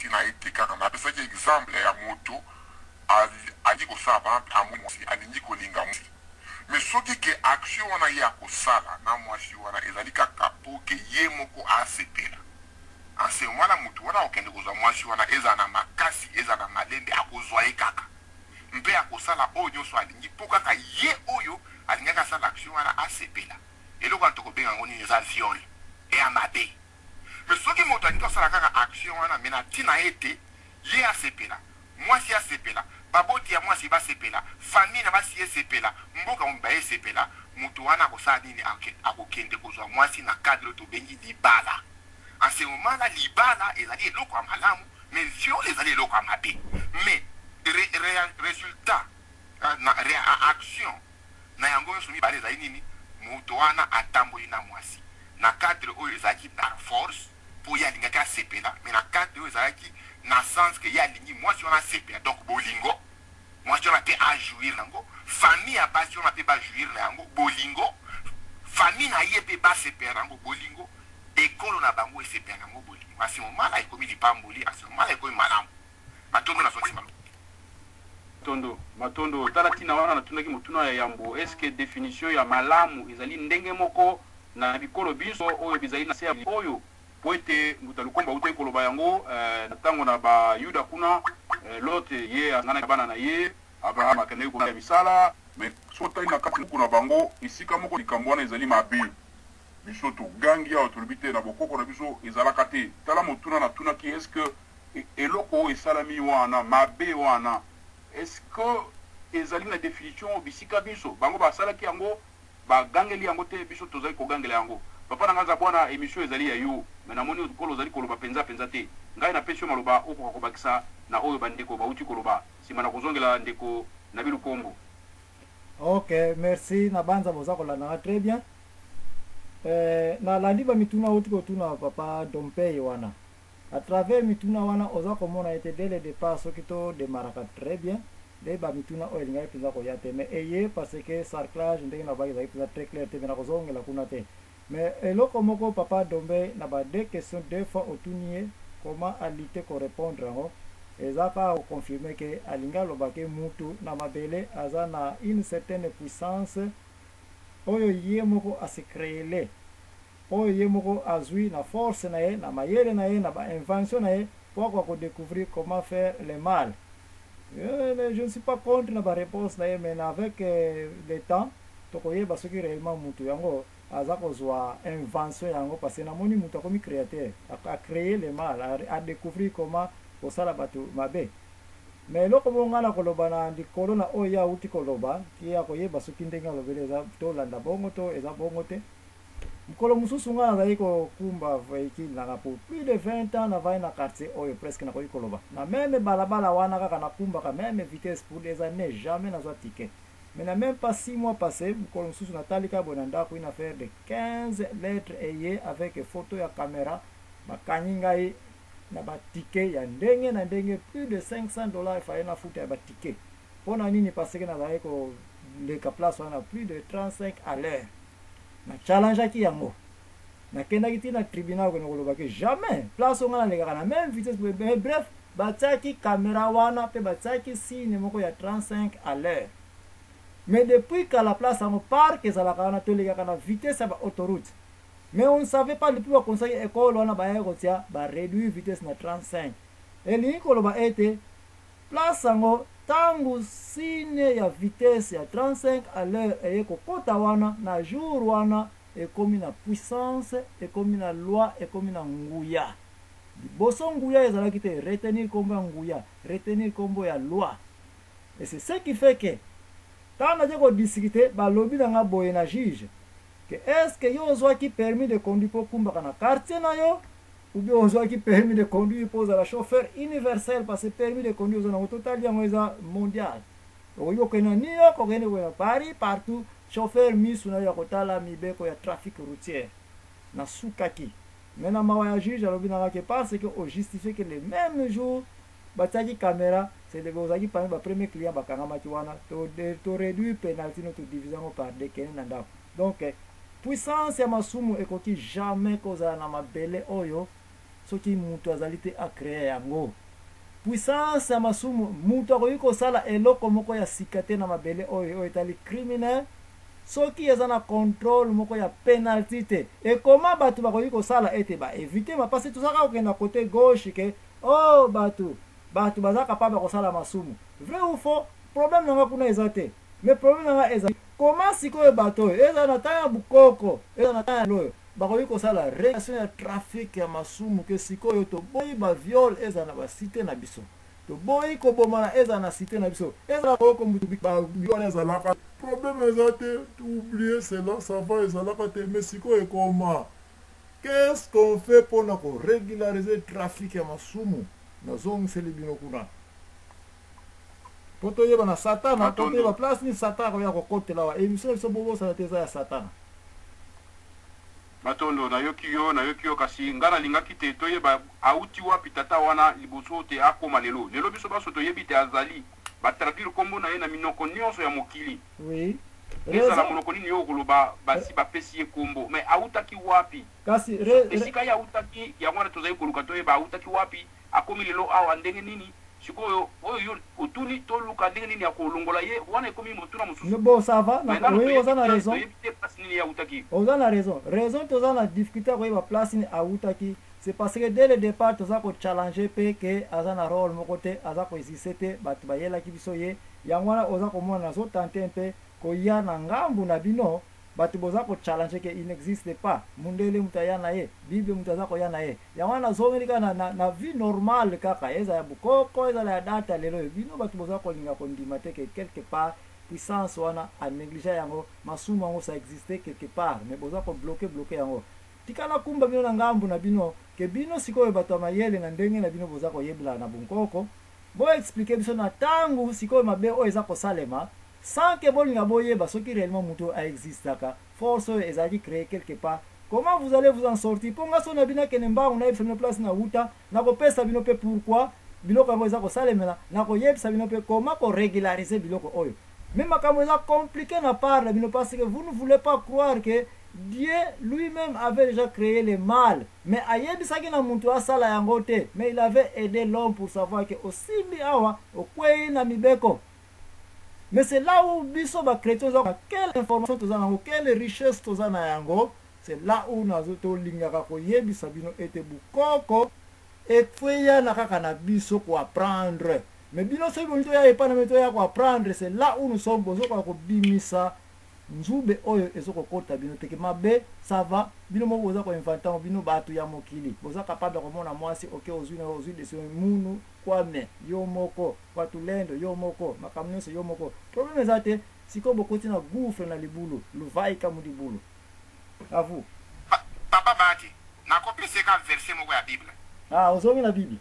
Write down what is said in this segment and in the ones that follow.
Ntina ete kaka napesaki exemple ya moto alingi kosala, par exemple, amoni mwasi, alingi kolinga mwasi, mais soki ke action wana ye akosala na mwasi wana ezali kaka po ke ye moko asepela, en ce moment là moto wana akokende kozwa mwasi wana, ezala na makasi, ezala na malembe, akozwa ye kaka mpe akosala oyo nyonso alingi po kaka ye oyo alingaki asala action wana asepela. Eloko wana tokobenga yango nini? Eza viol, eya mabe. Mais soki moto alingi kosala kaka action wana mais na ntina ete ye asepela, mwasi asepela, baboti ya mwasi basepela, famille na basi esepela, mboka mobimba esepela, moto wana akosala nini? Akokende kozwa mwasi na cadre oyo tobengi libala. En ce moment là, libala ezali eloko ya malamu, mais viol ezali eloko ya mabe. Mais resultat na action na yango nyonso mibale ezali nini? Moto wana atamboli na mwasi na cadre oyo ezalaki par force mpo ye alingaki asepela, mais na cadre oyo ezalaki na sens que ye alingi mwasi wana asepela, donc bolingo, mwasi wana mpe ajouir nango, famille ya basi wana mpe bajouir na yango bolingo, famille na ye mpe basepela nango bolingo, ekolo na bango esepela nango bolingo. À ce moment là ekomi lipamboli, à ce moment là ekomi malamu. Matondo, nazongisi maloba. Matondo, matondo. Tala ntina wana natunaki motuna ya yambo: est ce que définition ya malamu ezali ndenge moko na bikolo biso oyo bizali na se ya oyo? Po ete Mbuta Lukombo autaki koloba yango na ntango na Bayuda kuna, Lot ye asanganaki na bana na ye, Abraham akendaki kosala misala. Mais soki otali na kati buku na bango, esika moko likambo wana ezali mabe. Biso togangi awa, tolobi te na bokoko na biso ezalaka te. Tala motuna natunaki: est ce que eloko oyo esalami wana, mabe wana, est ce que ezali na définition bisika biso bango basalaki yango, bagangeli yango te, biso tozali kogangela yango? Papa na ngai aza bwana, émission ezali ya yo, mais namoni okolo ozali koloba mpenza mpenza te. Ngai napesi yo maloba, okoka kobakisa na oyo bandeko bauti koloba, nsima na kozongela ndeko Nabi Lukombo. Ok, merci. Na banza boza kolandanga très bien. Nalandi bamituna outi kotuna papa Dompey wana. À travers mituna wana, oza komona ete dès le départ, soki todemaraka très bien nde bamituna oyo elingaki mpenza koya te, mais eye parce que sarclage, ndenge na baki, ezalaki mpenza très clair te, mais nakozongela kuna te. Mais eloko moko, papa Dombe, na ba deux questions, deux fois otuni ye comment alite korépondre yango, eza kaka koconfirme ke alingi aloba ke mutu na mabele aza na une certaine puissance oyo ye moko ase créele, oyo ye moko azwi na force na ye, na mayele na ye, na bainvention na ye, po akoka kodécouvrir comment faire le mal. Je ne suis pas contre na baréponse na ye, mais avec le temps tokoyeba soki réellement mutu yango aza kozwa invention yango, parce que namoni mutu akomi créateur, acréer le mal, adécouvrir comment kosala bato mabe. Mais eloko moko ngai na koloba na likolo na oyo ye awuti koloba, ti ya koyeba soki ndenge alobeli eza, tolanda bongo to eza bongo te. Mokolo mosusu ngai nazali kokumba véhicule nanga pour plus de 20 ans, navandi na quartier oyo, presque nakoki koloba na même balabala wana kaka, nakumbaka même vitesse pour des années, jamais nazwa ticket. Mais na même pas 6 mois passé, mokolo mosusu natali kaka boye na ndako, une affaire de 15 lettres eye avec photo ya caméra, bakangi ngai na baticket ya ndenge na ndenge, plus de 500 $. Efale nafuta ya baticket. Mpo na nini? Parce que nazalaki koleka place wana plus de 35 à l'heure. Na challengeaki yango, nakendaki ti na tribunal okende kolobaki jamais place oyo ngai nalekaka na même vitesse. Mais bref, batiaki caméra wana mpe batiaki signe moko ya 35 à l'heure. Mais depuis kala, place yango, parc ezalaka wana, tolekaka na vitesse ya baautoroute, mais on ne savait pas. Depuis bakonsaki ekole wana, bayaki kotia, baréduire vitesse na 35. Elingi koloba ete place yango, ntango signe ya vitesse ya 35 à l'heure eye kokɔta wana, na jour wana ekomi na puissance, ekomi na loi, ekomi na nguya. Liboso nguya ezalaki te. Retenir nkombo ya nguya, retenir nkombo ya loi. Et c'est ce qui fait que ntango natie kodiscuter, balobi na nga boye na juge ke: est ce que yo ozwaki permis de conduire mpo okumbaka na quartier na yo, ou bien ozwaki permis de conduire mpo ozala chauffeur universel? Parce que permis de conduire oza nango, totali yango, eza mondial. Okoki kokende na New York, okende kokende na Paris, partout chauffeur misu na yo ya kotala mibeko ya trafic routier. Nasukaki mais na mawa ya juge, alobi nanga ke parce que ojustifie que le même jour batiaki caméra, c'est ozalaki parmi bapremier client bakangamaki wana, to réduire penalty no, todivise yango par deux, kende na ndako. Donc puissance ya masumu ekoki jamais kozala na mabele oyo. soki mutu azali te a créer yango. Puissance ya masumu, mutu akoki kosala eloko moko ya sika te na mabele oyo oyo etali criminel soki eza na controle moko ya penalty te. Et comment bato bakoki kosala ete ba éviter ma parce tozaka kokenda côté gauche ke oh bato bato baza capable ya kosala masumu. Vrai ou faux, problème na nga kuna eza te. Mais problème na nga eza comment sikoyo bato oyo eza na temps ya bukoko, eza na temps ya oyo bakoki kosala régulation ya trafic ya masumu ke sikoyo toboyi ba viol eza na ba cité na biso, toboyi kobomana eza na cité na biso, ezala koko mutu ba wana ezalaka problème eza te, oublier cela, ça va, ezalaka te. Mais sikoyo ekoma, qu'est-ce qu'on fait mpona korégulariser trafic ya masumu? Nazongiseli bino kuna po toyeba na Satana, po toyeba place nini Satan akoya kokotela awa. Émission na biso, bobosana te, eza ya Satana. Matondo, nayoki yo, nayoki yo. Kasi nga nalingaki te toyeba auti wapi tata wana liboso te akóma lelo. Lelo biso baso toyebi te azali, batraduire nkombo na ye na minoko nyonso ya mokili. Ezala monoko nini yo okoloba, basi bapesi ye nkombo, mais autaki wapi? Kasi Esika ye autaki, yango wana tozali koluka toyeba autaki wapi, akomi lelo awa ndenge nini. Sikoyo oyo yo otuni, toluka ndenge nini ya kolongola ye wana, ekomi motuna mosusu. Bon, ça va. Oui, oza na raison. Toyebi te place nini ye autaki. Oza na raison. Raison toza na difficulté ya koyeba place nini awutaki, c'est parce que dès le départ toza kochallenger mpe ke aza na rôle moko te, aza koexiste te, bato bayelaki biso ye. Yango wana oza komona nazotante mpe koya na ngambu na bino bato boza kochallenger ke il n'existe pas. Mundele moto aya na ye, Bible moto aza koya na ye. Yango wana nazongeli kaka na vie normale, kaka ezala ya bokoko, ezala ya data lelo oyo. Bino bato boza kolinga kondima te ke quelque part puissance wana anéglige yango, masumu yango ça existe quelque part, mais boza kobloquer bloquer yango. Tika nakumba bino na ngambu na bino ke bino sikoyo bato ya mayele na ndenge na bino boza koyebela na bonkoko, boexpliquer biso na ntango sikoyo mabe oyo eza kosalema sans ke bolinga boyeba soki réellement moto aexistaka, force oyo ezalaki créé quelque part. Comment vous allez vous en sortir? Mpo nga so na bino akende mbangu, nayebisa bino place na wuta, nakopesa bino mpe pourquoi biloko yango eza kosalemela, nakoyebisa bino mpe comment korégulariser biloko oyo. Mais makambo eza compliqué na part na bino parce que vous ne voulez pas croire que Dieu lui-même avait déjà créé le mal, mais ayebisaki na mutu asala yango te, mais il avait aidé l'homme pour savoir que osimbi awa, okwei na mibeko. Mais c'est là où biso bachrétien oza, quelle information toza nango, quelle richesse toza na yango, c'est là où nazo tolingaka koyebisa bino ete bukoko ekweyana kaka na biso koapprendre. Mais bino soki bolingi toya epai na bino, toya koapprendre, c'est là où nous sommes. Bozokoka kobimisa nzube oyo ezokokota bino teke mabe. Ça va, bino moko boza koinventer yango. Bino bato ya mokili boza capable ya komona mwasi, oke, ozwi na ozwi décision munu kwame yo moko, batulendo yo moko, makambo nyonso yo moko. Problème eza te. Sikoyo bokoti na gouffre, na libulu luvaika mu libulu. À vous. Papa Bahati, nakopeseka verset moko ya Bible. Ah, ozongi na Bible.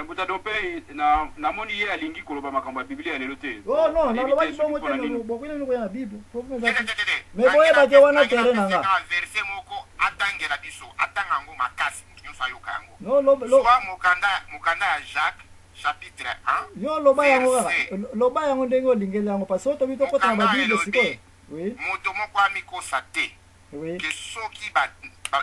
Mbuta Dope, na namoni ye alingi koloba makambo ya Biblia ya lelo te. Oh non, nalobaki bongo te. Bokoki nini koya na Bible, problème eza te. Mais boyebake wana terrain na nga. Verset moko atangela biso, atanga yango makasi, moto nyonso ayoka yango. Non, lo Soit mokanda ya Jacques, chapitre 1. Yo loba yango kaka, loba yango ndenge olingeli yango, parce que tobi tokota na babible sikoyo. Oui. Moto moko amikosa te ke soki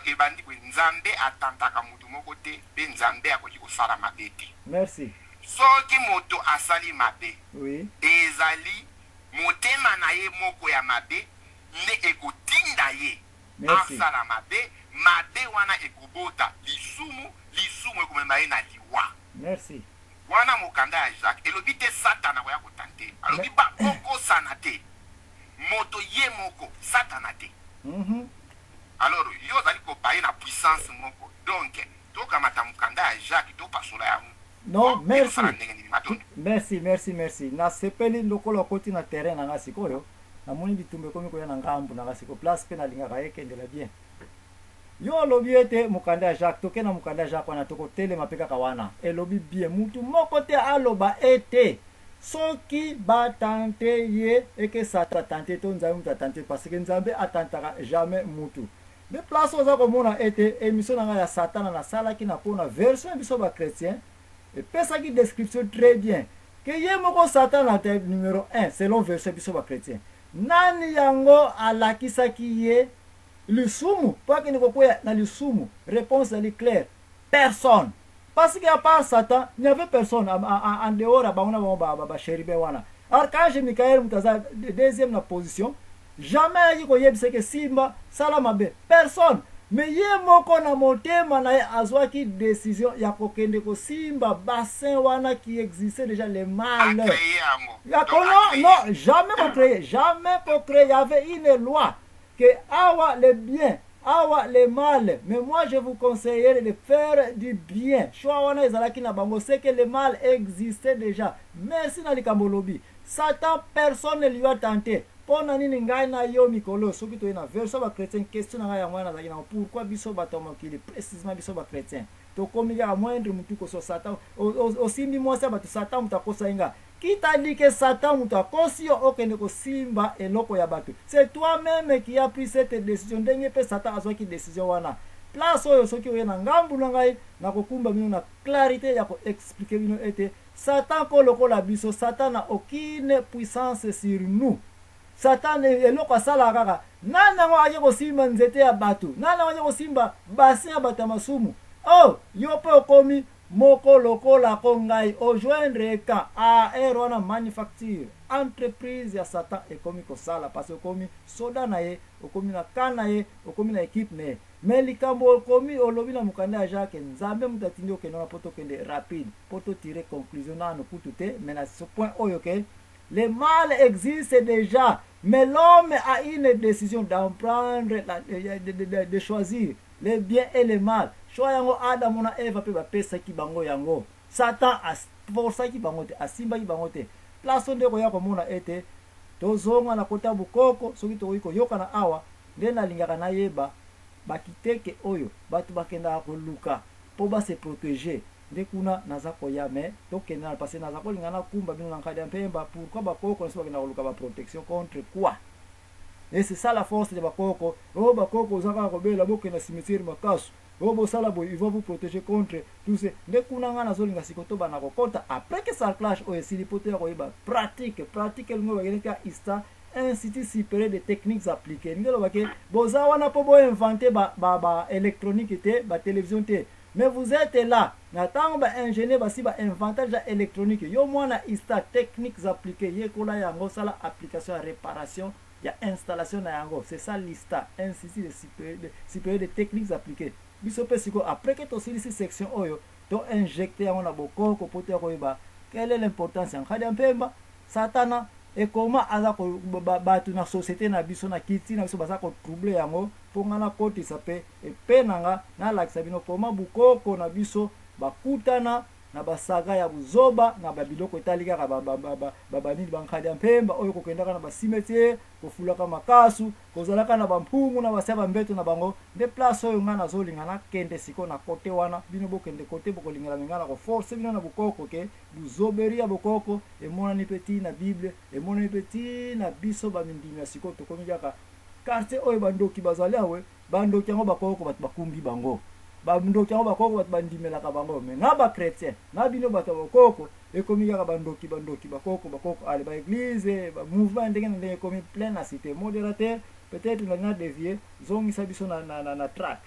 ebandi boye, Nzambe atantaka moto moko te mpe Nzambe akoki kosala mabe te. Merci. Soki moto asali mabe, ezali motema na ye moko ya mabe nde ekotinda ye asala mabe. Mabe wana ekobota lisumu, lisumu ekomema ye na liwa. Merci. Wana mokanda ya Jacques. Elobi te Satana koya kotante, alobi bakokosana te, moto ye moko, Satana te. Alors yo ozali kobaye na puissance moko, donc tokamata mokanda ya Jacques, topasola yango. Non, merci, merci, merci, merci. Nasepeli lokola okoti na terrain na nga. Sikoyo namoni bitumba ekomi koya na ngambu na nga. Sikoyo place mpe nalingaka ekendela bien. Yo olobi ete mokanda ya Jacques, toke na mokanda ya Jacques wana, tokotelema mpe kaka wana. Elobi bien, mutu moko te aloba ete soki batante ye eke Satan atante to Nzambe mutu atante, parce que Nzambe atantaka jamais mutu. Nde place oza komona ete émission na ngai ya Satana nasalaki na mpona version ya biso bachrétien epesaki description très bien ke ye moko Satana te numéro 1 selon version ya biso bachrétien. Nani yango alakisaki ye? Lisumu mpo akende kokwea na lisumu? Réponse ezali claire: personne, parce que à part Satan, il n'y avait personne en dehors ya bango na bango bachérubin wana. Archange Michael, moto aza deuxième na position, jamais ayaki koyebisa ke simba, sala mabe. Personne. Mais ye moko na motema na ye azwaki décision ya kokende kosimba bassin wana qui existait déjà, le mal. Non, non, jamais kocréer, jamais kocréer. Il y avait une loi que awa le bien, awa le mal, mais moi je vous conseillerais de faire du bien. Choix wana ezalaki na bango, c'est que le mal existait déjà. Merci na likambo olobi. Satan, personne ne lui a tenté. Mpo na nini ngai na yo mikolo, soki toye na version bachrétien, question na ngai yango wana nazalaki nango: pourquoi biso bato ya mokili, précisement biso bachrétien, tokomi kaka moindre motu koso Satan? Osimbi mwasi ya bato, Satan moto akosai nga. Qui t'a dit que Satan moto akosi yo okende kosimba eloko ya bato? C'est toi-même qui a pris cette décision, ndenge mpe Satan azwaki décision wana. Place oyo, soki oye na ngambu na ngai, nakokumba bino na clarité ya koexpliquer bino ete Satan ko lokola biso, Satan n'a aucune puissance sur nous. Satan, eloko asalaka kaka, nani yango ake kosimba nzete ya bato? Nani yango ake kosimba bassin ya bato ya masumu? Oh, yo mpe okomi moko lokola ko ngai, ojoindre ka ar wana. Manufacture, entreprise ya Satan ekomi kosala, parce okomi soda na ye, okomi na ka na ye, okomi na équipe na ye. Mais likambo okomi, olobi na mokanda ya Jacques, Nzambe moto atindi okende wana mpo tokende rapide, mpo totire conclusion nano kutu te. Mais na ce point oyo ke le mal existe déjà, mais l'homme a une décision d'en prendre la, de choisir le bien et le mal. Choix yango, Adamu na Eva mpe bapesaki bango yango. Satan aforsaki bango te, asimbaki bango te. Place nde koya komona ete tozonga na kota bokoko. Soki tokoki koyokana awa, nde nalingaka nayeba bakiteke oyo bato bakendaka koluka mpo base protéger. Nde kuna naza koya, mais tokende na parce naza kolinga nakumba bino na nkadi ya mpemba. Pourquoi bakoko nyonso bakenda koluka baprotection? Contre quoi? Et c'est ça la force de bakoko oyo. Bakoko oza kaka kobela, bokenda cimetière makasu oyo, bosala boye, ils vont vous protéger contre tout ce. Nde kuna nga nazolinga siko tobanda kokɔta après que sarclage oyo esili, mpo toya koyeba pratique. Pratique elingi bakende ka ISTA, Institut supérieur de techniques appliquées. Elingi elobake boza wana mpo boinvente ba, ba, ba électronique te, batélévision te, mais vous êtes là na ntango baingénieur basi bainvente déjà électronique. Yo mwana ISTA, techniques appliquées, yekola yango, sala application ya réparation, ya installation na yango. C'est ça l'ISTA, Institut de supérieur de techniques appliquées. Biso mpe sikoyo, après ke tosilisi section oyo, to injecte yango na bokoko mpo toya koyeba quelle est l'importance ya nkadi ya mpemba, Satana, ekoma aza bato na société na biso, na kiti na biso, baza kotrouble yango. Mpo nga nakotisa mpe epe na nga, nalakisa bino koma bokoko na biso bakutana na basaga ya buzoba na babiloko etali kaka banini, bankadi ya mpemba oyo kokendaka na bacimetière, kofulaka makasu, kozalaka na bampungu na basia bambeto na bango. Nde place oyo ngai nazolinga nakende sikoyo na kote wana. Bino bokende kote bokolingela, me ngai na koforce bino na bokoko ke buzoberi ya bokoko emonani mpe ti na Bible, emonani mpe ti na biso bamindimi ya sikoyo. Tokomi kaka quartier oyo bandoki bazali awe. Bandoki yango, bakoko bato bakumbi bango. Bandoki yango, bakoko bato bandimelaka bango. Me na bachrétien na bino bato ya bokoko, ekomi kaka bandoki, bandoki, bakoko, bakoko. Ale, baéglise, bamouvement ndenge na ndenge ekomi plein na cité. Modérateur, peut-être nalinga dévier, zongisa biso na track.